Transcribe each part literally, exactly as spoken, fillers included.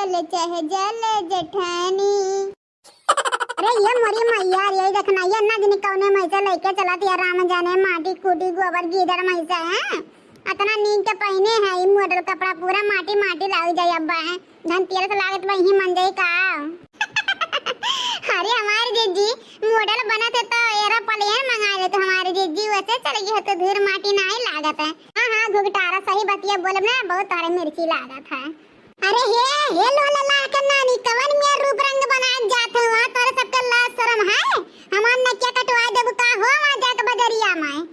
चल चह जल जेठानी। अरे ये मोरी मैया, ये देखना, ये ना जनी कौने में से लेके चलत या, राम जाने माटी कूटी गोबर गीदड़ में से, हैं? अतना नीक के पहिने है, ई model कपड़ा पूरा माटी माटी लाग जाई अब्बा, हैं? धनतेरस लागत बा, यही मन जाई का? अरे हमार जीजी, model बनत है तो aeroplane मंगा ले तो हमार जीजी, वैसे चल गई हो तो धूर माटी नाही लागत है। हाँ, हाँ, घुघटारा सही बतिया बोलब ना, बहुत तारे मिर्ची लागत है। अरे हे, हे लोला लाल के नानी, कवन मेर रूप रंग बनाए जात हो वहाँ, तोरे सबके लाज शरम है? हमार नकिया कटवा देबू का हो वहाँ जाके बजरिया में?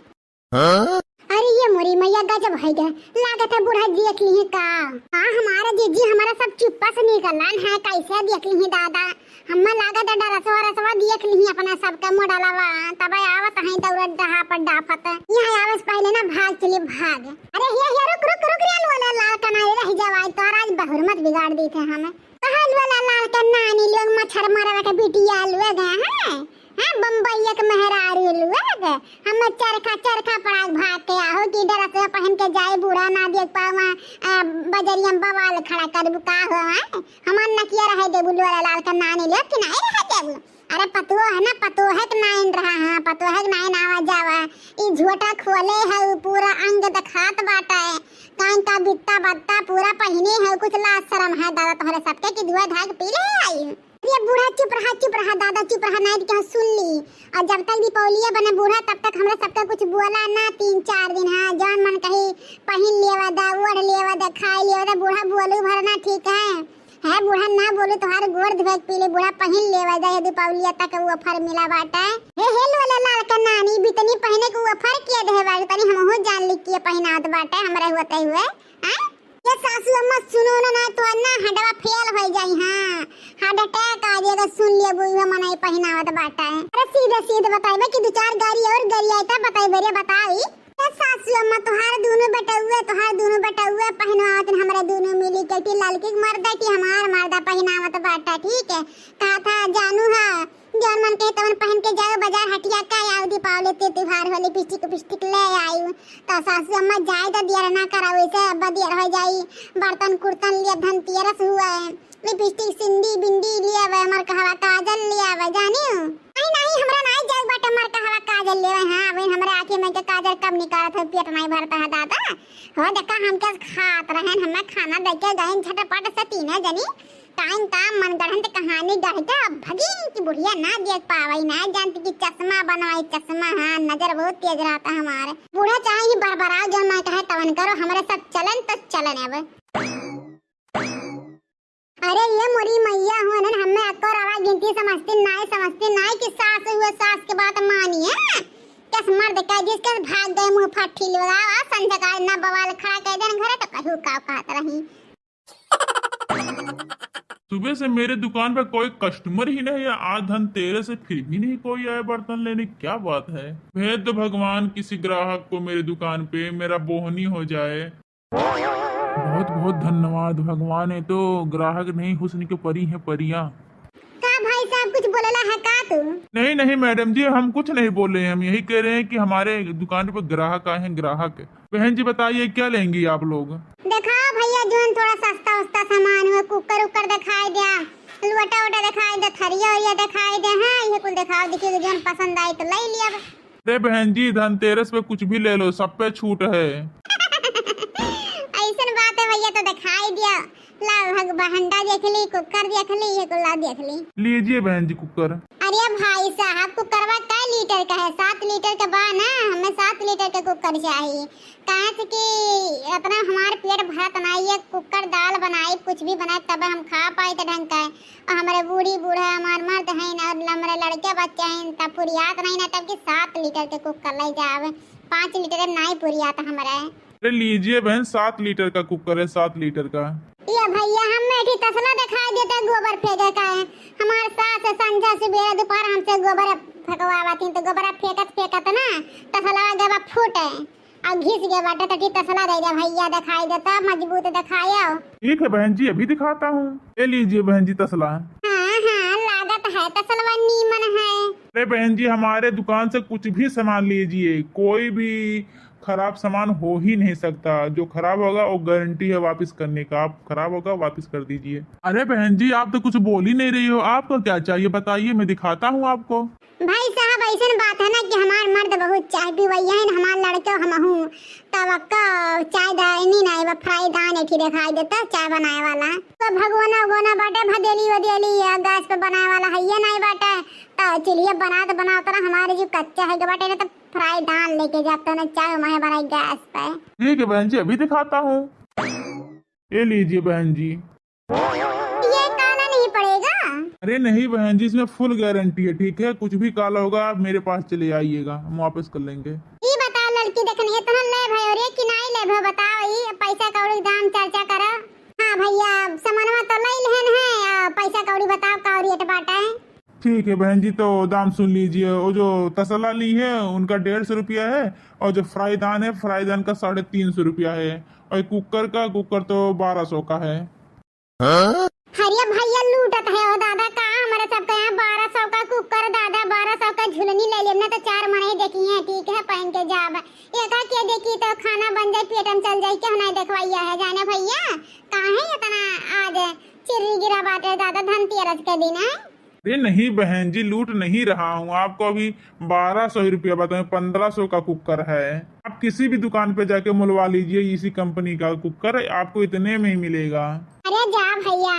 हाँ? अरे ये मोरी मैया गजब है गे, लागत है बूढ़ा देख ली का? हाँ, हमारा जीजी हमारा सब चुप्पा से निकलन है, कैसे देख ली दादा? हमें लागत है डरसवा रसवा देख ली अपना सबका मोडलवा, तब आवत है दौड़त डहा पर डाफत। यहाँ आवे से पहले ना भाग चली भाग। अरे हे, हे, रुक, रुक, रुक रे लोला लाल कनाई, रह जावा, तोहरा आज बहुर मत बिगाड़ दी थे हमें। कहाँ लोला लाल के नानी लोग मच्छर मरवा के बिटिया लोग हैं? हैं, बम्बई के मेहरारू लोग, हम चरखा, चरखा पड़ा के भाग के आहो कि ड्रेस पहन के जाए, बूढ़ा ना देख पावा, आ, बजरिया में बवाल खड़ा कर देबू का हो, हैं? हमार नकिया रहे देबू लोला लाल के नानी लोग कि नहीं रहे देबू? अरे पतोह है ना, पतोह है कि नाइन रहा, हाँ, पतोह है कि नाइन आवा जावा। ई झोटा खोले है, उ पूरा अंग दिखात बाटे। कान का बित्ता बत्ता पूरा पहिने है, कुछ लाज शरम है दादा तोहरे सबके कि धुआ धाय के पी ले आई। ये बूढ़ा चुप रहा, चुप रहा दादा, चुप रहा, नाइट के सुन ली। और जब तक दीपावलिया बने बूढ़ा, तब तक हमरा सबके कुछ बोला ना, तीन चार दिन, हाँ, जौन मन कही पहिन लेवा दा, ओढ़ लेवा दा, खाई लेवा दा, बूढ़ा बोलू भर ना, ठीक है? है बूढ़ा, ना बोलू, तोहार गोड़ धोए के पीले बूढ़ा, पहिन लेवा जाए, दीपावली तक वो offer मिला बाटे। हे, हे लोला लाल के नानी, बितनी पहिने के offer किए दे बाटे, तनी हमहू जान ली के पहिनावत बाटे, हमरे होते हुए। हैं? ये सासू अम्मा सुनो ना, ना तो ना हडवा fail हो जाई, हाँ, heart attack आ जाएगा, सुन लिया बुढ़िया मनाई पहिनावत बाटे। अरे सीधे सीधे बताइबे कि दो चार गाड़ी और गाड़ी आई तब बताइबे रे, बताई। ए सासू अम्मा, तोहार दुनो बेटउए, तोहार दुनो बेटउए पहिनवावत न हमरे दुनो मिली के, कि ललकी के मर्दा कि हमार मर्दा पहिनावत बाटा, ठीक है? कहा था जानू हा, जौन मन कहे तवन पहिन के जाओ बाजार हटिया का आऊ दीपावली ते त्योहार हो लिपस्टिक उपिस्टिक ले आयु। तो सासू अम्मा जाए तो दियर ना कराओ, ऐसे अब्बा दियर हो जाई, बर्तन कुर्तन लिए धनतेरस हुआ है। लिपस्टिक, सिंदी, बिंदी ले आवे, मरकहवा काजल ले आवे, जानियो? नहीं, नहीं, हमरा नहीं जाए बाटे मरकहवा काजल लेवे। हाँ, अबे हमरे आँखी में के काजल कब निकालत है, पेट नहीं भरता है दादा। हो देखा, हम क्या खात रहन, हमें खाना दे के गए झटपट से तीने जनी। टाइम काम मन गढ़न ते कहानी गढ़ के अब भगी कि बुढ़िया ना देख पावे, ना जानती कि चश्मा बनवाई, चश्मा, हाँ, नजर बहुत तेज रहता हमारे। बूढ़ा चाहे ही बरबराओ, जौन मन कहे तवन करो, हमरे सब चलन तो चलन अब। अरे ये मोरी मैया हो ना, हमें अक्को रवा गिनती समझती नाई, समझती नाई कि सास हुए सास के बात मानिए। कस मर्द का जिसके भाग गए मुंह फट्ठी लगा, आ संझा का ना बवाल खड़ा कर देन घरे तो कहू का कहत रही। सुबह से मेरे दुकान पे कोई कस्टमर ही नहीं है, आज धनतेरस है फिर भी नहीं कोई आया बर्तन लेने, क्या बात है? भेज दो भगवान किसी ग्राहक को मेरे दुकान पे, मेरा बोहनी हो जाए। बहुत बहुत धन्यवाद भगवान, ये तो ग्राहक नहीं, हुस्न के परी हैं परियां। का भाई साहब कुछ बोलेला है का तू? नहीं नहीं मैडम जी, हम कुछ नहीं बोले हैं, हम यही कह रहे हैं कि हमारे दुकान पर ग्राहक आए हैं, ग्राहक। बहन जी बताइए क्या लेंगी आप लोग? दिखाओ भैया जोन थोड़ा सस्ता उस्ता सामान हो, कुकर उकर दिखाई द्या, लोटा वोटा दिखाई द्या, थरिया वरिया दिखाई द्या, हाँ ये कुल दिखाओ, देखिए जोन पसंद आई तो ले लिया। अरे बहन जी, धनतेरस पे कुछ भी ले लो, सब पे छूट है। ऐसन बात है भैया, तो दिखाई दिया। ला भग-, भंडा देख ली, कुकर देख ली, ये कुल्ला देख ली। लीजिए बहन जी कुकर। अरे भाई साहब, कुकरवा कै लीटर का है? सात लीटर का बा ना, हमें सात लीटर का कुकर चाहिए। काहे से कि इतना हमार पेट भरत ना, ये कुकर दाल बनाई, कुछ भी बनाए, तब हम खा पाए तो ढंग का है। और हमारे बूढ़ी बूढ़ा हमार मर्द हैं और हमारे लड़के बच्चे हैं, तब पुरियात नहीं ना, तब कि सात लीटर के कुकर ले जावे, पाँच लीटर नहीं पुरियात हमारे। अरे लीजिए बहन, सात लीटर का कुकर है, सात लीटर का। ये भैया, हम मेठी तसला दिखाई देता गोबर फेंके का है। हमार सास संझा सुबेरे दोपहर हमसे गोबर फेंकवावत ही, तो गोबर फेंकत फेंकत ना तसला गवा फूटे। आ घिस गया बाटे, तो की तसला दे दे भैया, दिखाई देता, मजबूत दिखायो। ठीक है बहन जी, अभी दिखाता हूँ। ले लीजिए बहन जी तसला। हाँ, हाँ, लागत है तसलवा नीमन है। अरे बहन जी, हमारे दुकान से कुछ भी सामान लीजिए, कोई भी खराब सामान हो ही नहीं सकता। जो खराब होगा वो गारंटी है वापस करने का। आप खराब होगा वापस कर दीजिए। अरे बहन जी, आप तो कुछ बोल ही नहीं रही हो, आपको क्या चाहिए बताइए, मैं दिखाता हूँ आपको। भाई साहब, ऐसन बात है ना कि हमार मर्द बहुत चाय पीवैया है, हमार लड़के हमहू, तब अक्का चाय दानी नहीं बा, फ्राई दान एक ही दिखाई देता चाय बनाए वाला। तो भगोना उगोना बाटे, भदेली वदेली या गैस पे बनाए वाला है ये नहीं बाटे, तो चूल्हे बना तो बनावत रहा, हमारे जो कच्चा है के बाटे ना, तो फ्राई दान लेके जाता ना, चाय वहाँ बनाई गैस पे। ठीक है बहन जी, अभी दिखाता हूँ। ये लीजिए बहन जी। ये काला नहीं पड़ेगा? अरे नहीं बहन जी, इसमें फुल गारंटी है, ठीक है? कुछ भी काला होगा, आप मेरे पास चले आइएगा, हम वापस कर लेंगे। ई बताओ लड़की देखनी, इतना लेब है और ये कि नहीं लेब है, बताओ, ई पैसा कौड़ी दाम चर्चा करो। हाँ भैया, सामानवा तो ले लेहन है, आ, पैसा कौड़ी बताओ, का रेट बाटे? ठीक है बहन जी, तो दाम सुन लीजिए। वो जो तसला ली है, उनका डेढ़ सौ रुपया है, और जो फ्राई दान है, फ्राई दान का साढ़े तीन सौ रुपया है, और कुकर का, कुकर तो बारह सौ का है। अरे भैया, लूटत है ओ दादा, का हमारे सबके यहाँ बारह सौ का कुकर दादा, बारह सौ का झुलनी ले लेब ना, तो चार मनई देखी है, ठीक है, पहन के जाब। एका के देखी तो खाना बन जाए, पेट में चल जाए, क्यों नहीं देखवाइया है जाने भैया, काहे इतना आज चिर्री गिरा बाटे दादा, धनतेरस के दिन है। अरे नहीं बहन जी, लूट नहीं रहा हूँ, आपको अभी बारह सौ ही रुपया बताऊँ, पन्द्रह सौ का कुकर है। आप किसी भी दुकान पे जाके मुलवा लीजिए, इसी कंपनी का कुकर आपको इतने में ही मिलेगा। अरे जा भैया,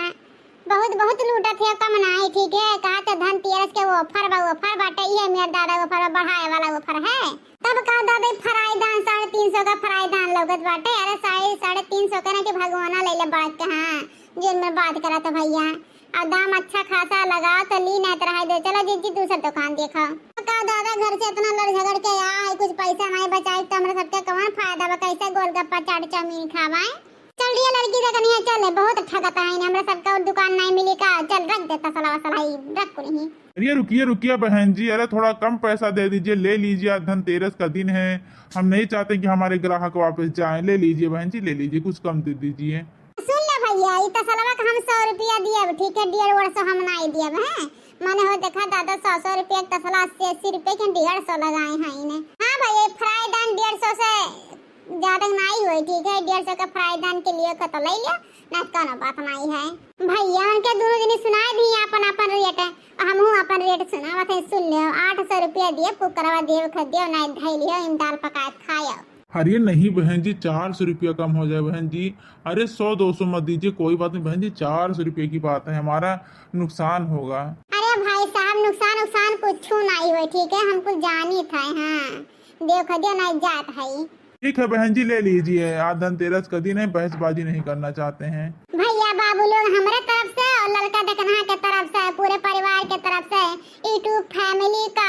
बहुत बहुत लूटत है, कम नाई, ठीक है, कहा तो धनतेरस के ऑफर बा, ऑफर बाटे, ये मेरे दादा ऑफर बा, बढ़ाए वाला ऑफर है। तब का दादा फ्राई दान साढ़े तीन सौ का फ्राई दान लौकत बाटे, अरे साढ़े, साढ़े तीन सौ का ना कि भगवाना ले ले बड़क के, हाँ, जिन में बात करत भैया। और दाम अच्छा खासा लगाओ तो ली, नहीं तो रहे दो। चलो जीजी, दूसर दुकान देखो। का दादा घर से इतना लड़ झगड़ के आया है, कुछ पैसा नहीं बचाई तो हमरा सबके कौन फायदा बा? कैसे गोलगप्पा चाट चाउमीन खावाए? चल रही है लड़की देखनी है, चले, बहुत ठगत है इन्हें, हमरा सबका और दुकान नहीं मिली का? चल रख देता सलावा सलाई, रख को नहीं। अरे रुकिए, रुकिए बहन जी, अरे थोड़ा कम पैसा दे दीजिए, ले लीजिए, आज धनतेरस का दिन है, हम नहीं चाहते कि हमारे ग्राहक वापस जाएं। ले लीजिए बहन जी, ले लीजिए, कुछ कम दे दीजिए। सुन ले भैया, ई तसलवा के हम सौ रुपया दियब, ठीक है, डेढ़ ओढ़ सौ हम नाई दियब, हैं? माने हो देखा दादा, सौ सौ रुपया के तसला, अस्सी अस्सी रुपया के डेढ़ सौ लगाए हैं इन्हें। हाँ भैया, फ्राई दान डेढ़ सौ से ज्यादा नाई होई, ठीक है, डेढ़ सौ के फ्राई दान के लिए का तो ले लिया, ना कोनो बात नाई है। भैया उनके दोनों जनी सुनाए दी अपन अपन रेट, हमहू अपन रेट सुनावत है, सुन ले, आठ सौ रुपया दिए, कुकरवा देव खा दियो, नाई धई लियो, इम दाल पकाए खायो। अरे नहीं बहन जी, चार सौ रुपया कम हो जाए बहन जी। अरे सौ दो सौ मत दीजिए, कोई बात नहीं बहन जी, चार सौ रुपये की बात है, हमारा नुकसान होगा। अरे भाई साहब, नुकसान उकसान कुछ नहीं हुए, ठीक है, हम कुछ जानी था, हाँ, देव खा दियो, नाई जात है। ठीक है बहन जी, ले लीजिए, आज धनतेरस का दिन है, बहसबाजी नहीं करना चाहते हैं। भैया बाबू लोग हमरे तरफ से और ललका देखनहा के तरफ से, पूरे परिवार के तरफ से YouTube family का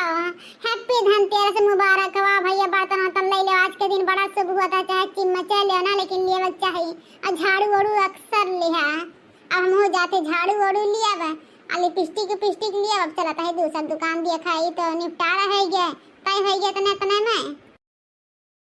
happy धनतेरस मुबारक। वाह भैया, बर्तन वर्तन ले लो, आज के दिन बड़ा शुभ हुआ था, चाहे चिम्मचे ले ना, लेकिन लेवे के चाही। और झाड़ू वाड़ू अक्सर लिहा। अब हम हो जाते झाड़ू वाड़ू लिया बा, और लिपस्टिक उपिस्टिक लिया, अब चलता है दूसर दुकान देखा, ये तो निपटारा है गया, तय है गया इतने इतने में।